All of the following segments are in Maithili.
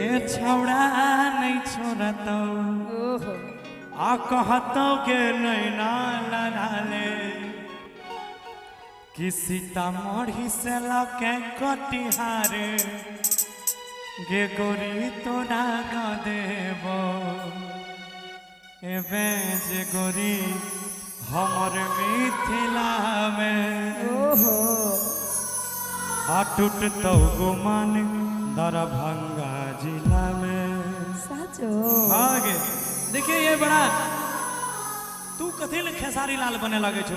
के छौड़ा नहीं छोड़तौ। ओहो। आ कहतौ के नैना लड़ा ले कि सीतामढ़ी से लके कटिहार गे गोरी तोरा ग देबो। एबे जे गोरी हमर मिथिला में ओहो। आ टूटतौ गुमान दरभंगा जिला में। साचो। आगे देखिए ये बड़ा तू कथी ले खेसारी लाल बने लगे छो,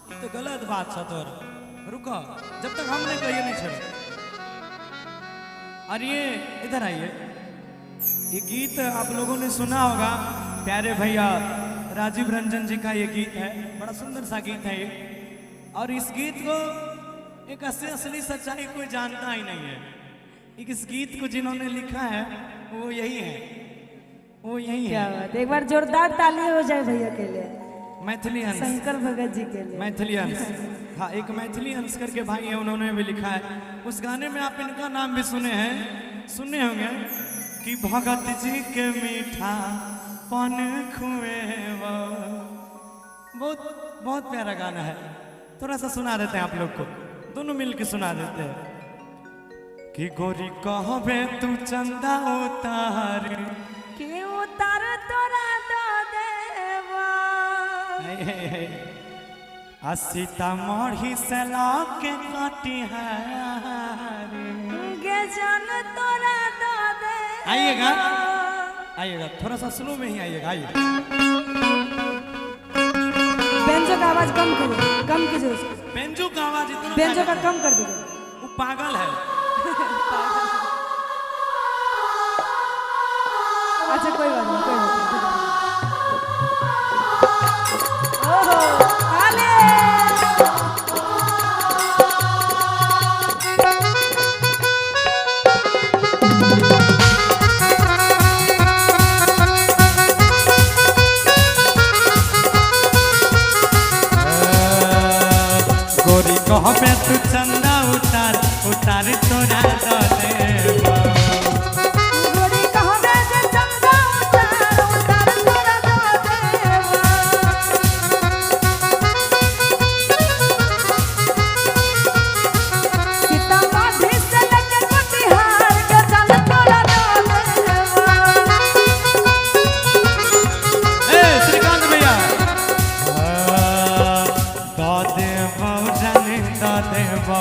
ई तो गलत बात छ तोर। रुको जब तक हम नहीं कहिए नहीं छोड़। और ये इधर आइए, ये गीत आप लोगों ने सुना होगा, प्यारे भैया राजीव रंजन जी का ये गीत है, बड़ा सुंदर सा गीत है ये। और इस गीत को एक असली असली सच्चाई कोई जानता ही नहीं है। इस गीत को जिन्होंने लिखा है वो यही है, वो यही क्या है। बात, एक बार जोरदार ताली हो जाए भैया के लिए, मैथिली अंश, शंकर भगत जी के लिए। मैथिली अंश, हाँ एक मैथिली अंश करके भाई है, उन्होंने भी लिखा है। उस गाने में आप इनका नाम भी सुने हैं, सुने होंगे कि भगत जी के मीठा पन खुए। बहुत बहुत प्यारा गाना है, थोड़ा सा सुना देते हैं आप लोग को, दोनों मिल के सुना देते हैं कि गोरी कहबे तू चंदा उतार के उतार तोरा दो देवा। आ सीतामढ़ी से लके कटिहार गे जान तोरा दो देवा। आइएगा आइएगा, थोड़ा सा स्लो में ही आइएगा, आइए। बेंजो का आवाज कम करो, कम कीजिए उसको। बेंजो का आवाज इतना बेंजो का कम कर दीजिए, वो पागल है। अच्छा कोई बात नहीं, कोई बात नहीं। ओहो ताली। गोरी कहबे तू चंदा उतार उतार तोरा दो देबो। गोरी कहबे जे चंदा उतार उतार तोरा दो देवा। सीतामढ़ी से लके कटिहार के जान तोरा दो देवा। ए श्रीकांत भैया, दो देबो जाने दो देबो,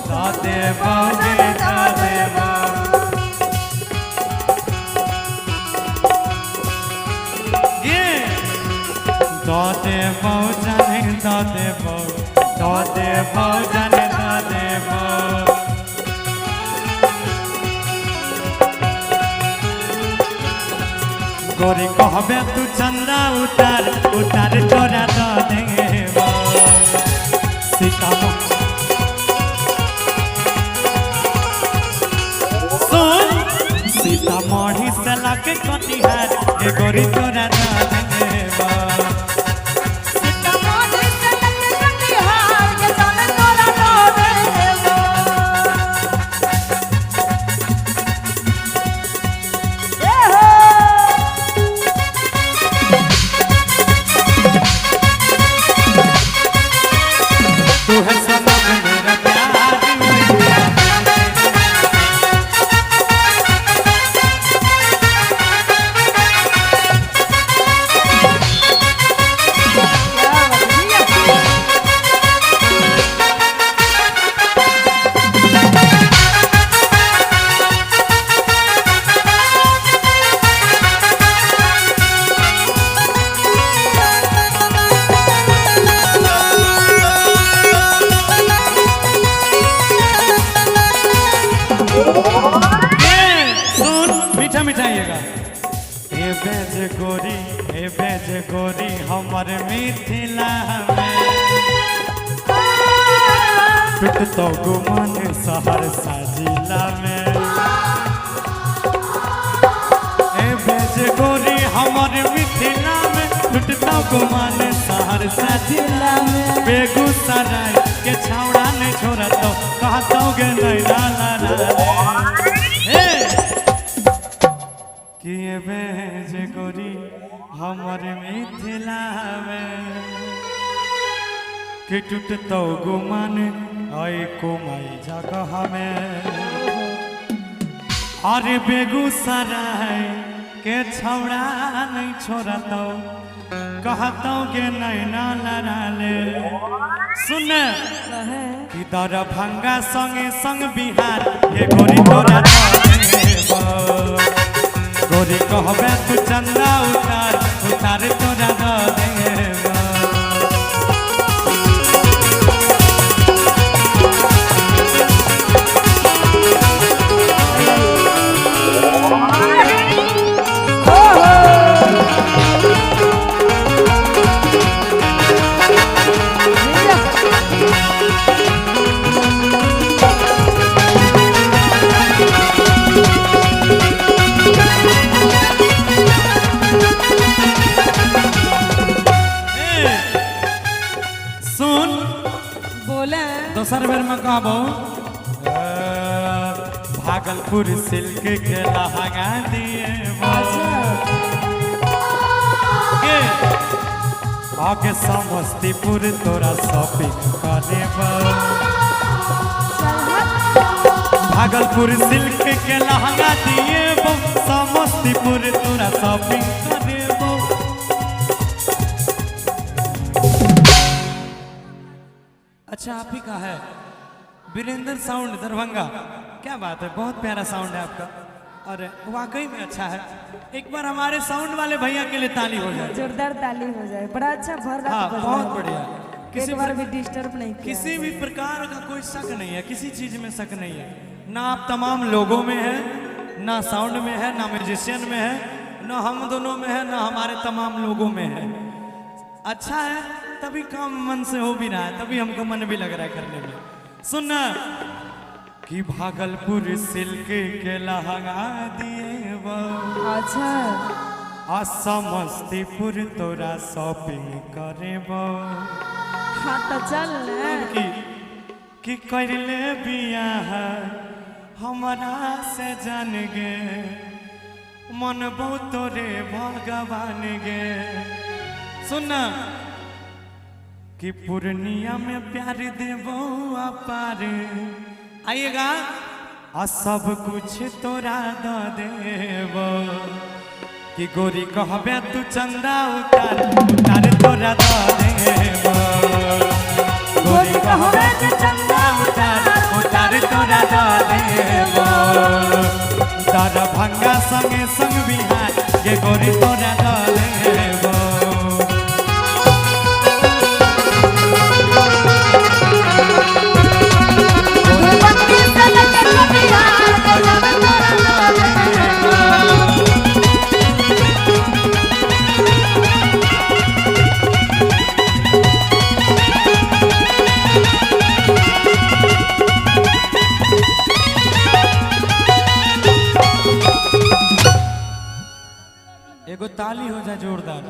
दो देबो गे दो देबो। ये दो देबो जाने दो देबो, दो देबो जाने दो देबो। गोरी कहबे तू चंदा उतार उतार तोरा दो देबो। सीतामढ़ी सुन, सीतामढ़ी से लके कटिहार ए गोरी तोरा दो देबो। सीतामढ़ी से लके कटिहार के जान तोरा दो देवा। ए हो। तू है सनम मेरा प्यार मैया। क्या बात है भैया। ए, सुन मीठा मीठा आइएगा। ए बेज गोरी, ए बेज गोरी हमर मिथिला में टूटतो गुमान सहरसा जिला में। ए बेज गोरी हमर मिथिला में टूटतो गुमान सहरसा जिला में। बेगूसराय के छावड़ा ने छोड़तो कहतो गे नहीं ला ला ला रे। ए हमर मिथिला में कि टूटतो गुमान ऐ कुमाई जगह में। अरे बेगूसराय के छौड़ा नहीं छोड़तो, कहतो के नैना लड़ा ले। सुन कि दरभंगा संगे संग बिहार के गोरी तोरा देबो, गोरी कहबे तू चंदा उतार उतार तोरा देबो। सुन बोला दोसर बेर में कहबो, भागलपुर सिल्क के लहंगा दिए के आगे समस्तीपुर तोरा शॉपिंग करेबो। भागलपुर सिल्क के लहंगा दिए समस्तीपुर तोरा शॉपिंग करेबो। अच्छा आप ही का है वीरेंद्र साउंड दरभंगा, क्या बात है, बहुत प्यारा साउंड है आपका और वाकई में अच्छा है। एक बार हमारे साउंड वाले भैया के लिए ताली हो जाए, जोरदार ताली हो जाए। बड़ा अच्छा भर रात हाँ बज रहा बहुत है। बढ़िया। किसी एक बार भी डिस्टर्ब नहीं किया। किसी भी प्रकार का कोई शक नहीं है, किसी चीज में शक नहीं है, ना आप तमाम लोगों में है, ना साउंड में है, ना म्यूजिशियन में है, ना हम दोनों में है, ना हमारे तमाम लोगों में है। अच्छा है तभी काम मन से हो भी रहा है, तभी हमको मन भी लग रहा है करने में। सुन कि भागलपुर सिल्क के लहंगा दिए अच्छा आ समस्तीपुर तोरा शॉपिंग करेबो। हाँ तो चल ना। कि कर ले बियाह हमरा से जान गे, मन तोरे भगवान गे। सुन कि पूर्णिया में प्यार देबो अपार, आइएगा आ सब कुछ तोरा द देबो। कि गोरी कहबे तू चंदा उतार उतार तोरा द देबो, गोरी कहबे तू चंदा उतार उतार तोरा द देबो। दरभंगा संगे संग बिहार के गोरी तोरा द देबो। एगो ताली हो जाए जोरदार।